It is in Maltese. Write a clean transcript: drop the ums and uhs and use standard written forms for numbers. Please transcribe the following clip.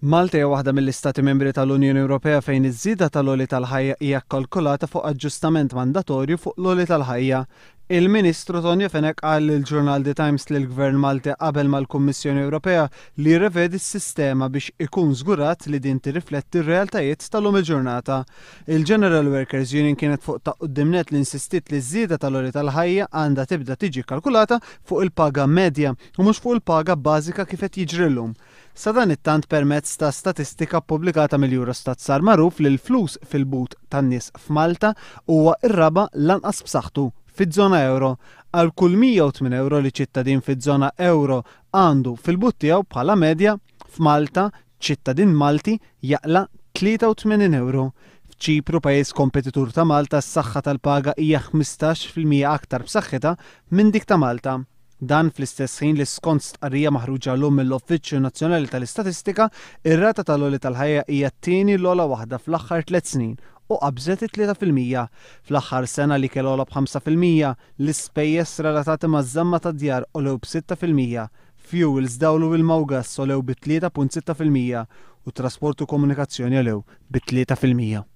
Malta hija waħda mill-Istati Membri tal-Unjoni Ewropea fejn iż-żieda tal-għoli tal-ħajja hija kkalkulata fuq aġġustament mandatorju fuq l-għoli tal-ħajja. Il-Ministru Tonio Fenech qal lill-ġurnal The Times li l-Gvern Malti qabel mal-Kummissjoni Ewropea li jirrevedi s-sistema biex ikun żgurat li din tirrifletti r-realtajiet tal-lum il-ġurnata. Il-General Workers Union kienet fuq ta' quddiem nett li insistiet li ż-żieda tal-għoli tal-ħajja għandha tibda tiġi kkalkulata fuq il-paga medja u mhux fuq il-paga bażika kif qed jiġri llum. Sadanittant permezz ta' statistika ppubblikata mill-Eurostat sar magħruf li l-flus fil-but tan-nies f'Malta huwa r-raba' l-anqas b'saħħtu fiż-żona ewro. Għal kull 108 ewro li ċittadin fiż-żona ewro għandu fil-but tiegħu bħala medja, f'Malta ċittadin Malti jaqla' 83 ewro. F'Ċipru, pajjiż kompetitur ta' Malta, s-saħħa tal-paga hija 15% aktar b'saħħitha minn dik ta' Malta. Dan fl-istess ħin li skont stqarrija maħruġa llum mill-Uffiċċju Nazzjonali tal-Istatistika, ir-rata tal-għoli tal-ħajja hija t-tieni l-ogħla waħda fl-aħħar tlett snin u qabżet it-3%. Fl-aħħar sena l-ikel għola b'5%, l-ispejjeż relatati maż-żamma tad-djar għolew b'6%, fjuwils, dawl u ilma u gass għolew bi 3.6% u trasport u komunikazzjoni għolew bi 3%.